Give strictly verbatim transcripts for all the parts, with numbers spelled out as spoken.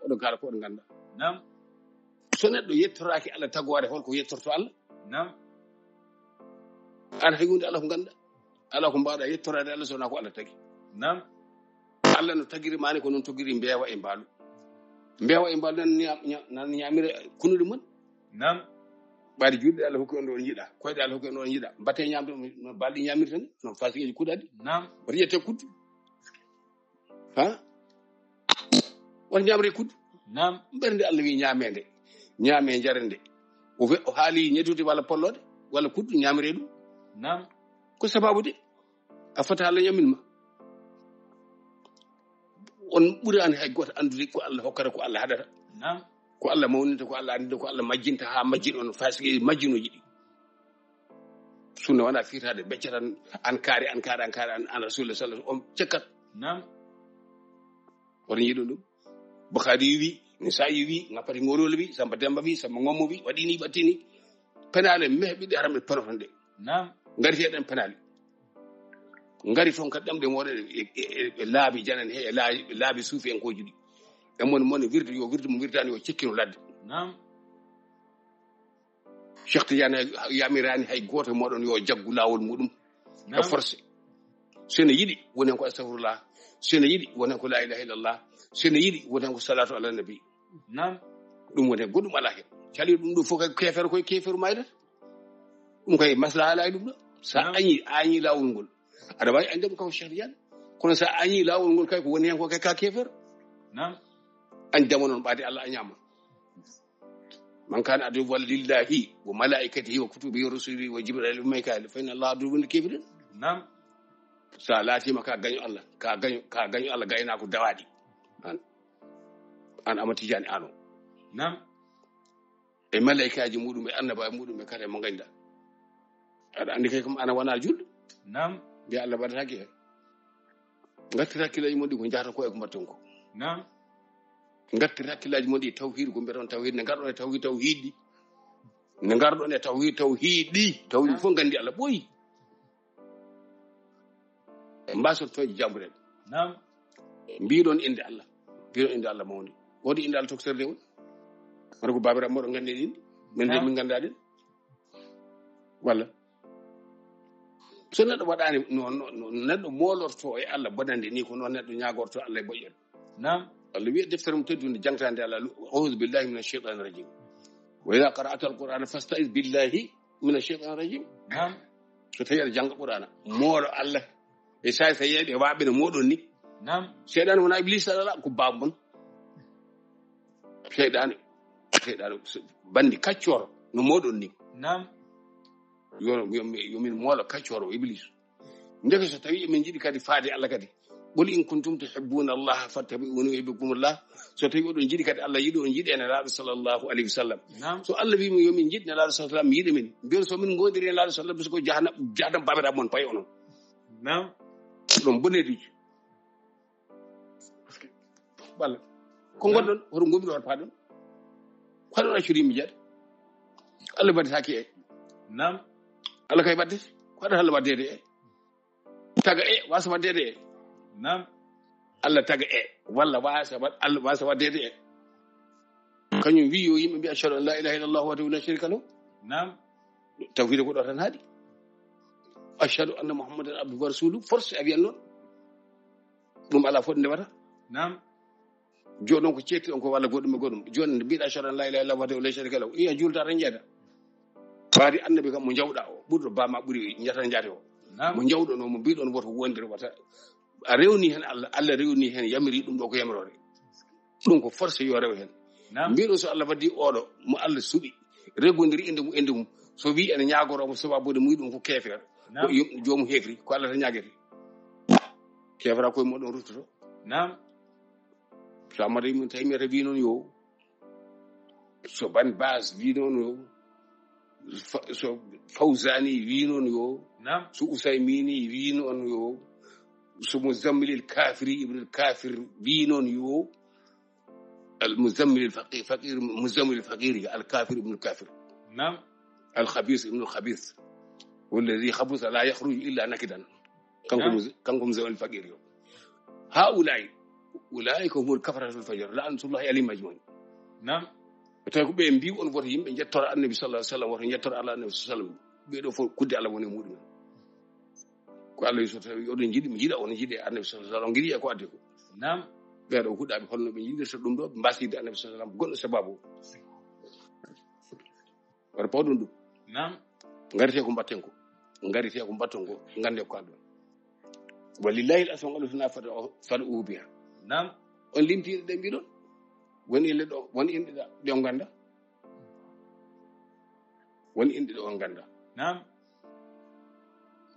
Oɗon kaala ko oɗon ngannda. Nam. So neɗɗo yettoraaki Allah tagoore, holko yettorto Allah? Nam. An hay huunde Allah ko ngannda. Allah ko mbaɗa yettoraade Allah so wonaa ko Allah tagi. Nam. Allah no tagiri maani ko noon togiri mbeewa e mbaalu. Mbeewa e mbaalu nan ña-, ña-, nan ñaamira kunuɗe mum. Nam. Ɓaade juuɗe Allah hokki on ɗo on yiɗa. Koyɗe Allah hokki on ɗo on yiɗa. Mbatte ñaamde no balɗi ñaamirta ni. No fasigeeji kuɗaɗi. Nam. Wata ƴette kuddu. Ha? Wata ñaamre kuddu. Nam. Ɓernde Allah wi ñaamende. Ñaame jarende. O we-, o haali ñeddude walla polloode walla kuddu ñaamre ɗum. Nam. Ko sababu de. A fota Allah ñamin ma. On ɓuraani hay gooto anndude ko Allah hokkata, ko Allah haɗata. Nam. Ko Allah mawninta, ko Allah anndinta, ko Allah majjinta haa majjin on fasiki majjinooji ɗi. Sunna wona fiitaade, becca tan, an kaari, an kaari, an kaari, an, an Rasulullah sallallahu alaihi wasallam, on cekkat. Nam. Oɗon yiɗi ɗum? Bukhari wi, Nisa'i wi, Ngapati Ngoroli wi, Samba Demba wi, Samba Ngommo wi, waɗini, ɓattini. Penaale mehɓiɗe haram e pano tan de. Nam. Ngari heɗen penaale. Ngari toon kadi ɗemɗe moɗon e, e, e, e laabi janani he, e laabi, laabi suufi en ko jiɗi. E mon, mon wirde yo wirde mo wirdani yo cekkino ladde. Nam. Cheikh Tidiane yamirani hay gooto moɗon yo jaggu laawol muɗum. E Nam. Forcé. So ene yiɗi, wonen ko astahfirullah. So ene yiɗi, wonen ko la ilaha illallah. So ene yiɗi, wonen ko salatu ala nabi. Nam. Ɗum woni goɗɗum ala hen. Cali ɗum ɗo fof kay keefeero koye keefeero maydata. Ɗum kay maslaha ala e ɗum ɗo. Sa Nam. Añi, añi laawol ngol. Aɗa wawi añde ɗum kanko Cheikh Tidiane. Kono sa añi laawol ngol kay ko woni hen ko kay ka keefeero. Nam. Añdama noon ɓaade Allah añama. Man kana aduwwan lillahi wa malaikatihi wa kutubihi wa rusulihi wa jibril wa mikail fa inna Allah aduwwun lil kafirin. Nam. Sa laatima ka gaño Allah, ka gaño, ka gaño Allah gaynako dawaɗi. An, an Amadu Tijani ano. Nam. E malaikaji muɗum, e annaba muɗum, e kala mo gañɗa. Aɗa andi kay kam ana wona julɗo. Nam. Mbiya Allah waɗata ke. Ngartir hakkillaji mon ɗi ko jahata ko e ko mbaɗton ko. Nam. Ngartir hakkillaji mon ɗi tawhid ko mbiyaton tawhid, ne ngarɗon e tawhid, tawhid ɗi. Ne ngarɗon e tawhid, tawhid ɗi. Tawhid Nam. Fof gandi Allah ɓooyi. Mbasor toje jambuɗen. Nam. Mbiɗon inde Allah. Mbiɗon inde Allah mawni. Wodi inde Allah tokoserde on. Wala ko babiraɓe moɗon gandi ɗin. Min de Nam. Min ganda ɗin. Walla. So neɗɗo waɗani no, no, no neɗɗo molorto e Allah bonande ni ko noon neɗɗo ñaagorto Allah e boƴƴere. Nam. Allah wiya deftere mum teddunde jangtande Allah, "A'udhu billahi minash shaitanir rajim. Wa idha qara'ta al-Qur'ana fasta'idh billahi minash shaitanir rajim." Nam. So tawi aɗa janga Qur'ana, moolo Allah. E sa, sa yeeɓe waɓe no moɗon ni. Nam. Seyɗan wona Iblis ala ko bamon. Seyɗan, seyɗan bandi kaccoro no moɗon ni. Nam. Yo, yo, yo min moolo kaccoro Iblis. Ndeke so tawi emin jiɗi kadi faade Allah kadi. Qul in kuntum tuhibbuna Allah fattabi'uni yuhibbukumullah. So tawi oɗon jiɗi kadi Allah yiɗi on, jiɗe Nelaaɗo sallallahu alaihi wasallam. Nam. So Allah wi mo yo min jiɗ Nelaaɗo sallallahu alaihi wasallam yiɗe min. Mbiyon so min gondiri Nelaaɗo sallallahu alaihi wasallam ko jahannam, jahannam babiraɓe mon pay onon. Nam. Ɗum boneɗijo. Walla. Ko Nam. Gonɗon, hoto gomɗo hoto paɗon. Ko ɗon accudi mi jaɗ. Allah waɗataake e. Nam. Allah kay waɗde. Ko haɗata Allah waɗdeede e. Taga e, wasa waɗdeede e. Nam. Allah taga e. Walla wasa waɗ-, Allah wasa waɗdeede e. Kañum wi yo yimɓe mbiya, "Ashhadu an la ilaha illallah wahdahu la sharika lahu." Nam. Tawhid ko ɗo tan haaɗi. "Ashhadu anna Muhammadan abduhu wa rasuluhu." Force a wiyan noon. Ɗum ala fof nde wata. Nam. Jooni noon ko ceettiɗon ko walla goɗɗum e goɗɗum. Jooni nde mbiɗa, "Ashhadu an la ilaha illallah wahdahu la sharika lahu." Iya, juulta tan jeeyda. Ɓaadi annabi kam mo jawɗa o, ɓurɗo bama ɓuri njata njaate o. Nam. Mo jawɗo noon, mo mbiɗon woto wondir wata. A rewni hen Allah, Allah rewni hen, yamiri ɗum ɗo ko yamirore. Ɗum ko force yo rew hen. Nam. Mbiɗon so Allah waddi oɗo, mo Allah suɓi, regondiri inde mum, inde mum. So wi ene ñaagoro mo sababude mum ɗum ko keefeero. Nam. Ko yum-, joomu heefri, ko Allah tan ñaagete. Keefra koye moɗon ruttoto. Nam. So Amadou Ibn Taymiyata wi noon yo, so Ban Bas wi noon yo, Fa-, so Fawzani wi noon yo, Nam. So Usaymini wi noon yo, so Muzammil el Kafiri, Ibn el Kafir wi noon yo, al Muzammil el Faqir, Faqir, Muzammil el Faqir, al Kafir Ibn el Kafir. Nam. Al Khabis Ibn el Khabis. Walladhi khabusa la yakhruju illa nakidan. Kanko Nam. Muz-, kanko Muzammil el Faqir yo. Haulai Ulaa'ika humul kafaratul fajar, la'natullahi alayhim ajmain. Naam. Tawi ko ɓe mbi on woto yimɓe njettora annabi sallallahu alaihi wasallam, woto njettora Allah annabi sallallahu alaihi wasallam. Ɓe ɗo fof kudde Allah woni e muɗum. Ko Allah wi so tawi oɗon jiɗi, mi jiɗa, on jiɗe annabi sallallahu alaihi wasallam, on jiɗi e ko addi ko. Naam. Ɓe ɗo huɗaɓe holno ɓe jiɗirta ɗum ɗo, ɓe mbasiyde annabi sallallahu alaihi wasallam, gonɗo sababu. Wata pawɗon ɗum. Naam. Ngarite ko mbatten ko. Ngarite ko mbatton ko. Ngande ko kalɗon. Walillahi al-asmaul husna fad'u-, fad'uhu biha. Naam. On limtiiɗe ɗe mbiɗon. Woni inɗe ɗo, woni inɗe ɗa, ɗe on ngannda. Woni inɗe ɗe on ngannda. Naam.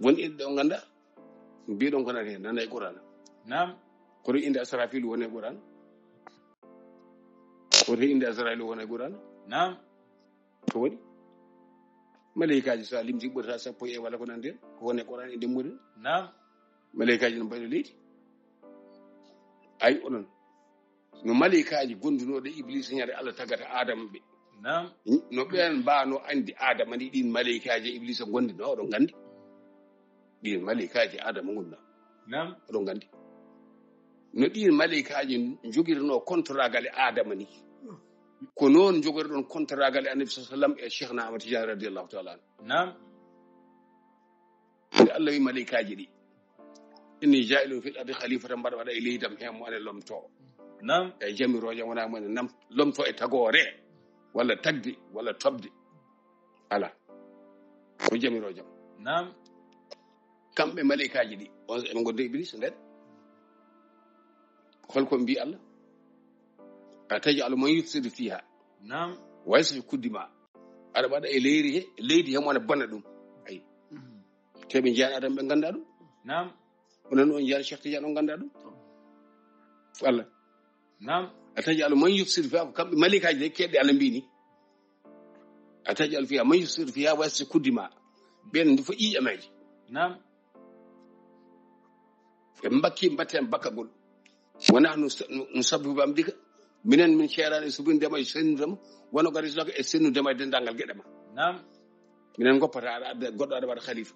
Woni inɗe ɗe on ngannda. Mbiɗon ko nani hen, nana e Qur'an. Naam. Koto inde Asrafilu woni e Qur'an. Koto inde Asrafilu woni e Qur'an. Naam. Ko woni? Maleykaaji, so a limti ɓurata sappo e walla ko nandi hen, ko woni e Qur'an e ndemmude. Naam. Maleykaaji no mbayno leydi. Ay onon. No maleykaaji gondunooɗo Iblisa ñande Allah tagata Adama ɓe. Naam. No ɓeen mbaano andi Adama ni ɗin maleykaaji e Iblisa gondi, no oɗon gandi. Ɗin maleykaaji Adama ngonna. Naam. Oɗon gandi. No ɗin maleykaaji jogirno kontoragal e Adama ni. Ko noon jogorɗon kontoragal e Annabi sallallahu alaihi wasallam e Cheikhna Ahmad Tidiane radiyallahu ta'ala anhu. Naam. Nde Allah wi maleykaaji ɗi, "Inni ja'ilun fil ardi khalifatan", mbaɗa waɗa e leydi am heen mo ene lomto. Naam. E jamirooje wona mo ene nam-, lomto e tagoore, walla tagde, walla toɓde. Ala. Ko jamirooje am. Naam. Kamɓe maleykaaji ɗi, on eɓe ngonde Iblis nder. Holko mbi Allah? "Ataj'alu man yufsidu fiha." Naam. "Wa yasfiku dima." Aɗa waɗa e leydi he, leydi he mo ene bona ɗum. Ay. Te ɓe njiyan Adam ɓe ngannda ɗum. Naam. Onon on njiyan Cheikh Tidiane on ngannda ɗum. Ko Allah. Naam. "Ataj'alu man yufsidu fiha", ko kamɓe maleykaaji de keɗɗe Allah mbini. "Ataj'alu fiha man yufsidu fiha wa yasfiku dima." Ɓen ndi fo ƴiƴamaji. Naam. Ɓe mbakki mbatten bakkagol. "Wa nahnu nus-, nusabbihu bihamdika." Minen min ceerani e subinde ma e sennudema. "Wa nuqaddisu laka", e sennudema e denndaangal geɗe ma. Naam. Minen ngoppata aɗa adda goɗɗo aɗa waɗa khalifa.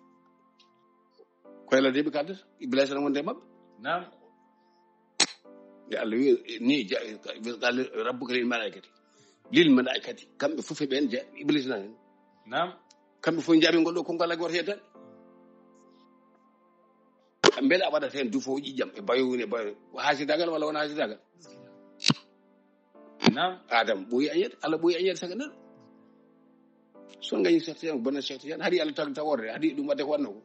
Ko Allah de ɓe kaldata. Iblisa na wonde maɓɓe. Naam. Nde Allah wi ni ja-, qala rabbuka lil malaikati. Lil malaikati. Kamɓe fof e ɓen ja-, Iblis nan hen. Naam. Kamɓe fof njaɓi ngol ɗo konngol Allah goto heddan. Mbele a waɗat hen dufo ƴiƴam e bayo woni e bayo. Ko hasidagal walla wona hasidagal? Naam. Adam ɓooyi añede, Allah ɓooyi añede saka neɗɗo. So ngañi Cheikh Tidiane, bona Cheikh Tidiane, hari Allah tag taworde, hari ɗum wadde ko wanno ko.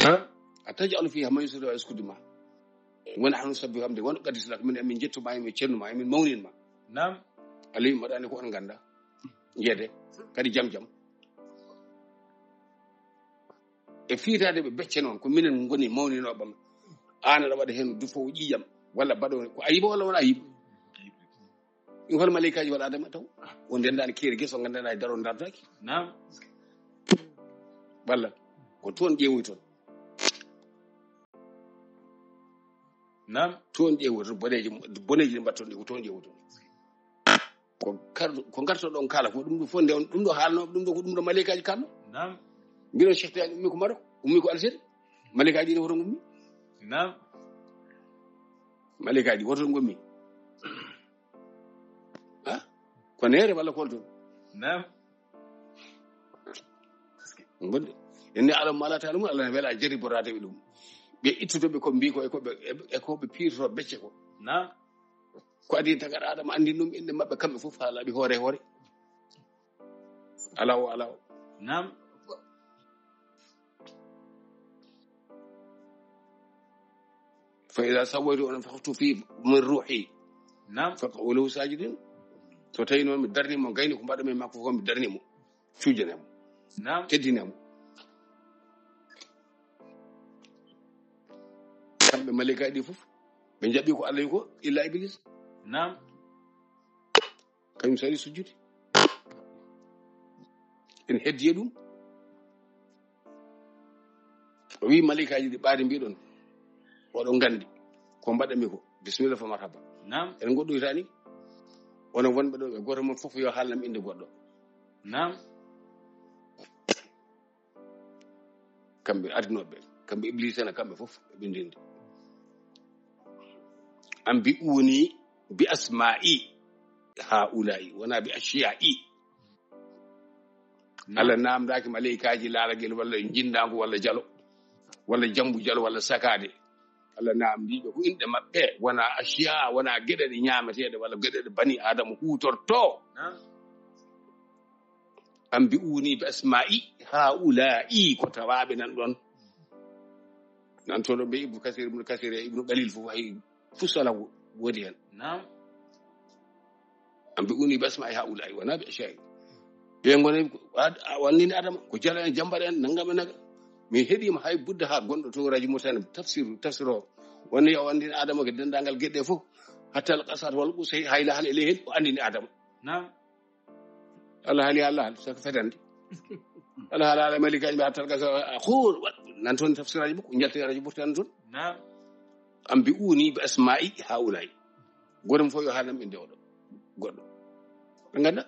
Ha? "Ataj'alu fiha man yufsidu wa yasfiku dima. Wa nahnu nusabbihu bihamdika wa nuqaddisu lak." Min, min jettuma, min cennuma, min mawninma. Naam. Aliyu mbaɗani ko on ganda. Jeede. Kadi jam jam. E fiitaade ɓe becce noon, ko minen ngoni mawninoɓe am. Aan aɗa waɗa heen dufowo ƴiƴam, walla baɗo ko ayiba walla wona ayiba. Ɗum hol maleykaaji walla Adama taw? O ndenndaani keeri geso, nganndanaa e daro ndardaaki. Naam. Walla ko toon ƴeewoy toon. Naam. Toon ƴeewoy toon, boneeji, boneeji ɗi mbatton ɗi ko toon ƴeewoy toon. Ko kar-, ko ngartoɗon kala ko ɗum ɗo fof nde on, ɗum ɗo haalno, ɗum ɗo ko ɗum ɗo maleykaaji kalno. Naam. Mbiɗon Cheikh Tidiane ummi ko Maroc, ummi ko Algérie. Maleykaaji ɗi hoto ngummi? Naam. Maleykaaji hoto ngummi? Ha? Ko neere walla ko holto? Naam. Bonde. Inni alam ma la ta'lamun, Allah ne wela jarriboraade ɓe ɗum. Ɓe ittude ɓe ko mbi ko e ko ɓe, e ko ɓe piirto becce ko. Naam. Ko adi tagaɗo Adama anndi ɗum innde maɓɓe kamɓe fof haa laaɓi hoore hoore. Alaa o, alaa o. Naam. "Fa iza sawaytu wa nafakhtu fi min ruhi." Naam. "Faq'u lahu sajidin." So tawi noon mi darni mo, gayni ko mbaɗa men makko fof mi darni mo. Cujjane mo. Naam. Teddine mo. Kamɓe maleykaaji ɗi fof, ɓe njaɓi ko Allah ko illa Iblis. Naam. Kañum sali sujjude. En heddi e ɗum. O wi maleykaaji ɗi ɓaade mbiɗon. Oɗon nganndi. Ko mbaɗanmi ko. Bismillah fa marhaba. Naam. En goɗɗoytaani. Onon wonɓe ɗo ɓe gooto mon fof yo haalnam innde goɗɗo. Naam. Kamɓe adinooɓe, kamɓe Iblisa na kamɓe fof, ɓe ndindi. Anbi'uni bi asma'i ha'ula'i, wona bi ashiya'i. Allah namdaaki maleykaaji laalagel walla jinndaangu walla jalo walla jambu jalo walla sakaade. Allah namdii ɓe ko inɗe maɓɓe, wona ashiya, wona geɗe ɗe ñaameteeɗe walla geɗe ɗe bani Aadama huutorto. Anbi'uni bi asma'i ha'ula'i, ko tawaaɓe nan ɗon. Nan to ɗo ɓe Ibnu Kasir, Ibnu Kasir e Ibnu Qalil fof hay fusala wo-, woodi hen. Anbi'uni bi asma'i ha'ula'i, wona bi ashiya'i. Ɓe ngoni, a, a wandini Adama, ko jala en, jambar en, nangam e nangam. Mi heɗima hay budda ha gonɗo to rajo Mauritanie, tafsir, tafsir o. Woni o wandini Adama ko dendagal geɗe fof. Hatta al qasat wal qusay, hay lahal e lehel, o andini Adama. Allah haali, Allah haali, saka fetande. Allah haala, haala malikaji ɓe hatta al qasat, a, khur, wa-, nan toon tafsiraji makko, jalti rajo Mauritanie toon. Anbi'uni bi asma'i ha'ula'i. Goto mo fof yo haalan innde oɗo goɗɗo. Ɓe ngannda.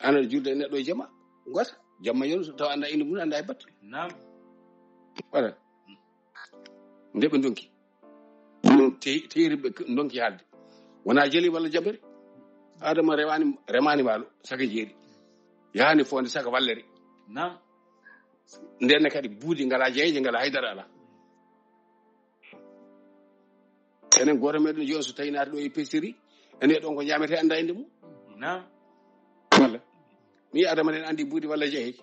Ana julde e neɗɗo e jama. Ngota. Jamma yon so tawa annda innde mum, annda e batte. Voilà. Nde ɓe ndonki. Te-, teyri ɓe k-, ndonki haalde. Wona jeli walla jabere. Adama rewani, remani waalo, saka jeeri. Yahani fonde saka wallere. Nden ne kadi buudi ngala jeyeje, ngala haydara ala. Enen gooto meɗen jooni so tawi naati ɗo e pestiri, ene ɗon ko ñaamete annda innde mum. Walla. Mi Adama nen anndi buudi walla jeyeje.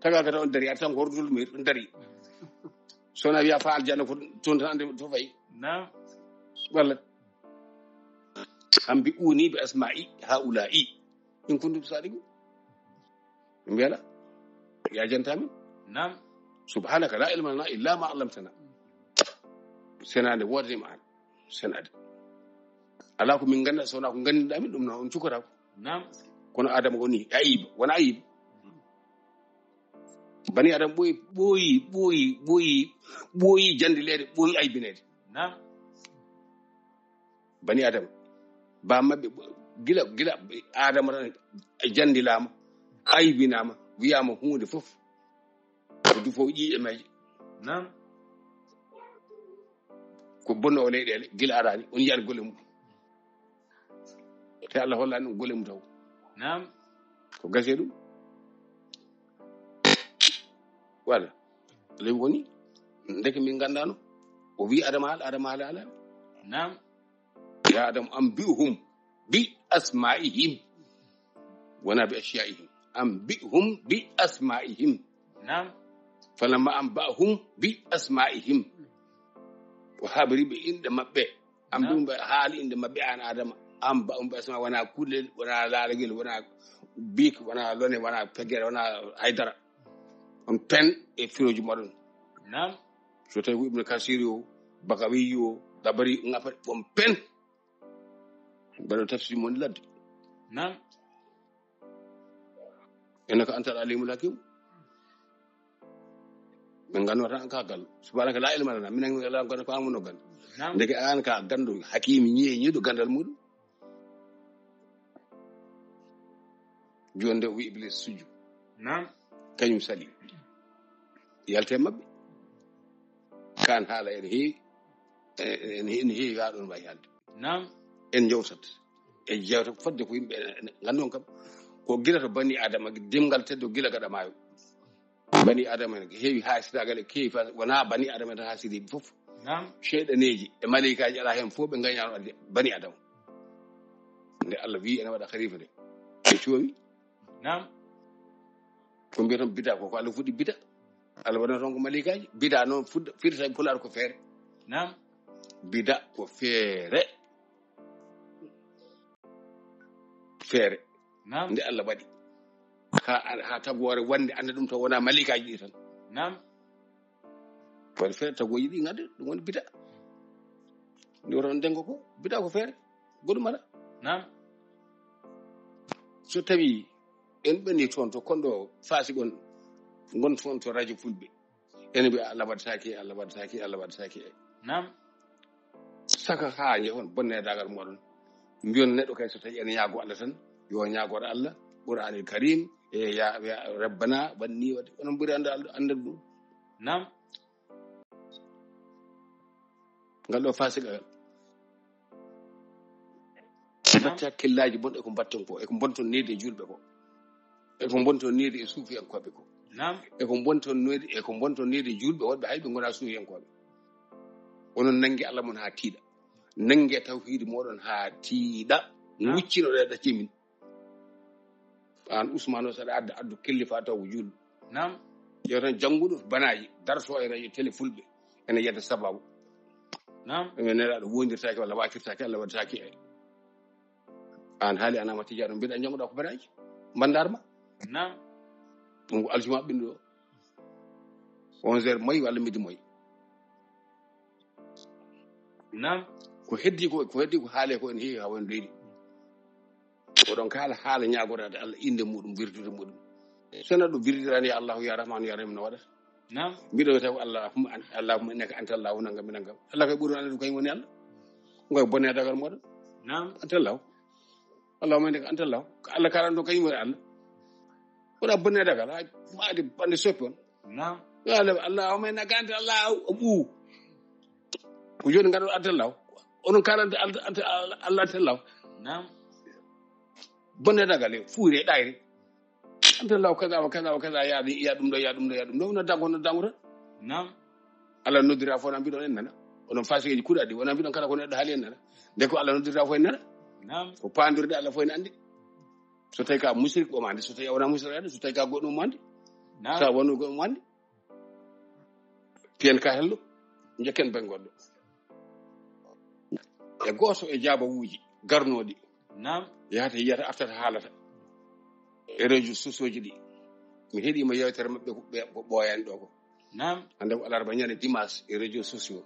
Taga ka taw on dari, ata tan ko horɗo dulmir, on dari. So na wiya fa aljanna ko toon tan anndi to fayi. Walla. Anbi'uni bi asma'i ha'ula'i. In kuntum sadiqin. Ɓe mbiyata, ya janta min. Subhanaka la ilma lana illa ma allamtana. Senade wodde ma an. Senade. Ala ko min ngannda, so wona ko nganndiɗa min, ɗum noon on cukkata ko. Kono Adama ko ni, ayiba, wona ayiba. Bani Adama ɓooyi, ɓooyi, ɓooyi, ɓooyi, ɓooyi jandileede, ɓooyi aybineede. Bani Adama, ba maɓɓe, gila, gila Adama tan jandilaama, aybinaama, wiyaama huunde fof. Ko dufo ƴiiƴe mayje. Ko bonnoowo leyɗeele, gila araani, on yiyaani golle mum. Te Allah hollaani ɗum golle mum taw. Ko gasi e ɗum. Voilà. Ley woni, ndeke min nganndaano. O wi Adama haala, Adama haala, haala. Ya Adam, anbi'hum bi asma'ihim. Wona bi ashiyaihim. Anbi'hum bi asma'ihim. Falamma anba'ahum bi asma'ihim. O habri ɓe inɗe maɓɓe. Anbi'hum ɓe haali inɗe maɓɓe an Adama. Anba'ahum bi asma, wona kullel, wona laalagel, wona biik, wona lone, wona pegere, wona haydara. On pen e firooji moɗon. So tawi ko Ibnu Kasiri o, Bagawi o, Dabari, ngafa on pen. Mbaɗo tafsir mon ladde. Innaka antal alimul hakim. Min ngannoo tan ka gal. Subhanaka la ilma lana. Minen ngannoo ko amuno gal. Ndeke an ka ganndo hakimi ñiye ñiɗo ganndal muɗum. Jooni nde o wi Iblis sujju. Kañum sali. Yalte maɓɓe. Kan haala en heewi. En, en, en heewi haa ɗon wayi haalde. En jewtat. E jewta fodde ko yimɓe nganndu on kam. Ko gila to bani Adama, dimngal teddo gila gaɗa maayo. Bani Adama ne heewi haasiraagal e keewi fa, wona bani Adama tan haasiriiɓe fof. Seyɗaneeji e maleykaaji ala heen fof ɓe ngañaano adde bani Adama. Nde Allah wi ene waɗa khalifa de. Ɓe coowi. Ko mbiyatan bida ko, ko Allah fuɗɗi bida. Allah waɗana toon ko maleykaaji. Bida noon fuɗɗa, firta e pulaar ko feere. Bida ko feere. Feere. Nde Allah waɗi. Ha, ha tagoore wonde annda ɗum taw wona maleykaaji ɗi tan. Waɗi feere tagooji ɗi ngadda, ɗum woni bida. Nde woto on dengo ko, bida ko feere. Goɗɗum ala. So tawi en ɓenni toon to konɗo faasiqon, ngon toon to rajo fulɓe. Ene mbiya Allah waɗataake, Allah waɗataake, Allah waɗataake. Saka haa njehon bonneedaagal mooɗon. Mbiyon neɗɗo kay so tawi ene ñaago Allah tan, yo ñaagor Allah, Qur'anil Karim, e ya, ya Rabbana, waɗi ni, waɗi. Onon ɓuri annda, annda ɗum. Ngal ɗo fasiqagal. Naam. Mbatta hakkillaaji mon e ko mbatton ko, e ko mbonton needi e juulɓe ko. E ko mbonton needi e suufiyankooɓe ko. Naam. E ko mbonton needi, e ko mbonton needi e juulɓe wonɓe hay ɓe ngonaa suufiyankooɓe. Onon nannge Allah mon haa tiiɗa. Nannge tawhiidi moɗon haa tiiɗa. Naam. Nguccinoɗe ɗaccee min. Aan Usmaan o, saɗa adda, addu killifa taw ko juulɗo. Naam. Yo tan jannguɗo banaaji, darto e radio télé fulɓe, ene yedda sababu. Naam. Ɓe nelaaɗo wondirtaake walla wakirtaake, Allah waɗataake e. Aan haali aan Amadu Tijaan, mbiɗa jannguɗa ko banaaji. Mbanndar ma. Naam. Ɗum ko aljuma ɓiɗɗo. Onze heures moy walla midi moy. Naam. Ko heddi ko, ko heddi ko haale ko ene heewi haa woni leydi. Oɗon kaala haala ñaagoraade Allah innde muɗum, wirdude muɗum. So neɗɗo wirdirani ya Allahu, ya Rahmanu, ya Rahim no waɗata. Naam. Mbiɗo wiya taw Allahumma an-, Allahumma innaka anta Allahu nangam e nangam. Allah kay ɓuri anndude kañum woni Allah. Ngoy bonne dagal moɗon. Naam. Anta Allahu. Allahumma innaka anta Allahu. Ko Allah kalan ɗo kañum woni Allah. Wona bonne dagal. Ay, maadi bande soppi on. Naam. Yo Allah, Allahumma innaka anta Allahu. Ko joni ngadon anta Allahu. Onon kalante anta, anta, Allah anta Allahu. Naam. Bonne dagal e fuure ɗayre. Anta Allahu kaza wa kaza wa kaza, ya ɗi, ya ɗum ɗo, ya ɗum ɗo, ya ɗum ɗo. No dango, no dango tan. Naam. Allah noddira fof na mbiɗon en nana. Onon fasiqeeji kuuɗaɗi, wona mbiɗon kala ko neɗɗo haali en nana. Nde ko Allah noddirta fof en nana. Naam. Ko paandirde Allah fof en anndi. So tawi ka musrik o ma anndi, so tawi a wona musrik anndi, so tawi ka goɗɗum o ma anndi. Naam. Sa wonu goɗɗum o ma anndi. Piyen ka hello, njekken ben goɗɗo. E gooto e jaabawuuji garnooɗi. Naam. Yahata, yiyata, artata, haalata. E réseaux sociaux ji ɗi. Mi heɗiima yewtere maɓɓe ko ɓe, ko ɓooyaani ɗo ko. Naam. Hannde ko alarba ñande dimanche e réseaux sociaux.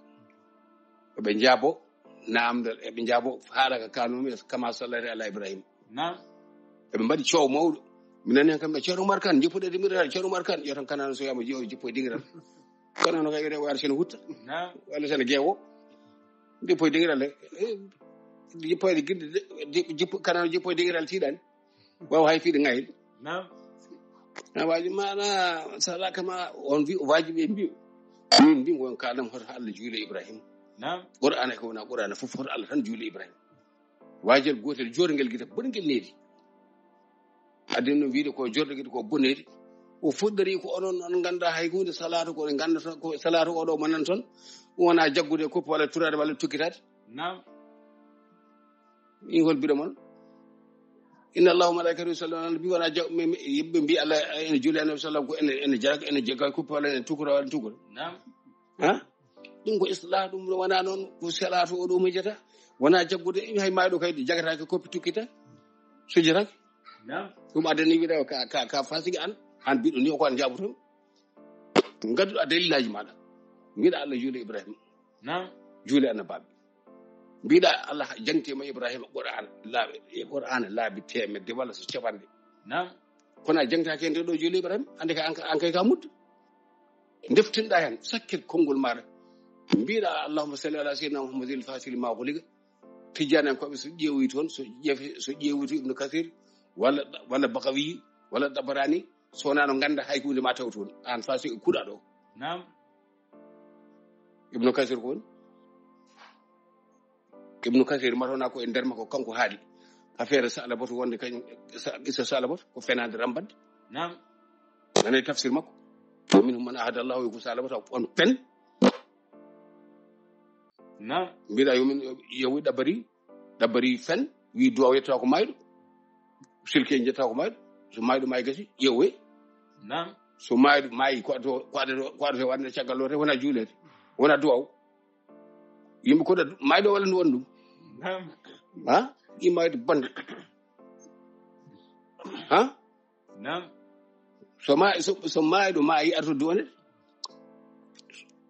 Eɓe njaabo naamndal, eɓe njaabo haala ka kanumi kama sallata ala Ibrahim. Naam. Eɓe mbaɗi coow mawɗo. Mi nani hen kamɓe, Ceerno Umar Kan, jippuɗe dimiral, Ceerno Umar Kan. Yo tan kanano so yama jiyo jippo e dingiral. Kanano kay wiyete o ara sene hutta. Naam. Walla sene geewo. Jippo e dingiral de. Eh, jippo e gidde de, jip-, jippo, kanano jippo e dingiral tiiɗani. Waawa hay fiide ŋayde. Naam. Na waaji maana sala kama on wi, waaji ɓe mbi. Min mbi ngon kalam hoto Allah juule Ibrahim. Naam. Qur'ana ko wona Qur'ana fof hoto Allah tan juule Ibrahim. Waajel gootel jorngel gita bonngel needi. Adden no wiide ko jorɗo gita ko bonneedi. O fuɗɗori ko onon on ngannda hay huunde salatu ko on ngannda ko salatu oɗo mo nan ton. Wona jaggude koppi walla turaade walla tukkitaade. Naam. Ingol biɗo mon. Inna Allahu malaikatu yusalluna ala nabi, wona jag-, mi, mi, yimɓe mbi Allah ene juuli annabi sallam ko ene, ene jaraka, ene jagga koppi walla ene tukura walla tukura. Naam. Ha? Ɗum ko islah, ɗum wona noon ko salatu oɗo mejata. Wona jaggude, hay mayɗo kay jagataake koppi tukkita. Sujjataake. Naam. Ɗum addani wiɗa ka, ka, ka fasigi an, han biɗo ni o ko an jabuto. Ngadduɗa dalilaji maɗa. Mbiɗa Allah juuli Ibrahima. Naam. Juuli annabaɓe. Mbiɗa Allah jangti ma Ibrahima Qur'an laaɓi, e Qur'an laabi temedde walla so capanɗe. Naam. Kono a jangtaki hen ɗo juuli Ibrahima, ande ka an, an kay ka muddo. Deftinɗa hen, sakkit konngol maɗa. Mbiɗa Allahumma salli ala sayyidina Muhammadin al-fatih lima ughliqa. Tijjani en koɓe so ƴeewi toon, so ƴeewi, so ƴeewi to Ibnu Kasir, walla, walla Bagawi, walla Dabarani, so wona no ganda hay hunde ma taw toon. An fa so e kuɗa ɗo. Naam. Ibnu Kasir ko woni? Ibnu Kasir matona ko e nder makko kanko haali. Affaire Salabatu wonde kañ, sa-, qissa Salabatu ko fenaande rambande. Naam. Nane tafsir makko. Wa minhum man ahada Allahu ko Salabatu on pen. Naam. Mbiɗa yo min, yo wi ɗabbari, ɗabbari fen, wi duwaw yetta ko mayɗo. Silke jetta ko mayɗo. So mayɗo may gasi, ƴeewe. Naam. So mayɗo may ko ato, ko ato, ko ato wonde caggal lote, wona juulede. Wona duwaw. Yimɓe ko ɗa mayɗo walla ndu won ɗum. Naam. Ha? Ɗi mayde bande. Ha? Naam. So ma-, so, so mayɗo maayi arto duwane.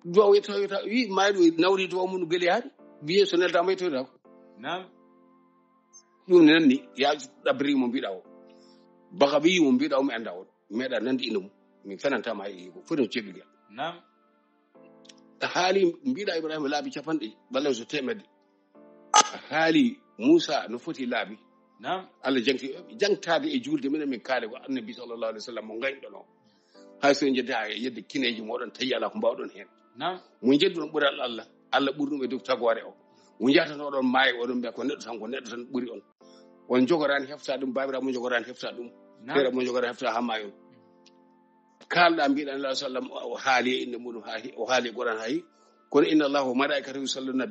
Duwaw yetta, yetta, wi mayɗo nawri duwaw mum geli yaade. Biye so neldama yettoyta ko. Naam. Ɗum ne nanni, ya ɗabbiri mo mbiɗa o. Baka ɓe yi mo mbiɗa o, mi anda o. Meɗa nandi ino mum. Mi fenantama e ko. Foti no ceɓigal. Naam. A haali mbiɗa Ibrahima laabi capanɗe, walla so temedde. A haali Muusa no foti laabi. Naam. Allah jangti, jangtaade e juulde minen min kaali ko Annabi sallallahu alaihi wasallam mo ngañɗon o. Hay so en njedda e yedde kineeji moɗon tawi ala ko mbawɗon hen. Naam. Mo njedduɗon ɓural Allah. Allah ɓuri ɗum e dow tagoore o. Mo njahata oɗon maayo, oɗon mbiya ko neɗɗo tan, ko neɗɗo tan ɓuri on. On njogoraani hefta ɗum, baabiraaɓe mo njogoraani hefta ɗum. Feere mo njogoraani hefta haa maayon. Kaalɗa mbiɗa Allah sallam o haali e innde muɗum haa hi-, o haali e Qur'an haa hi-, kono inna Allah wa malaikatahu yusalluna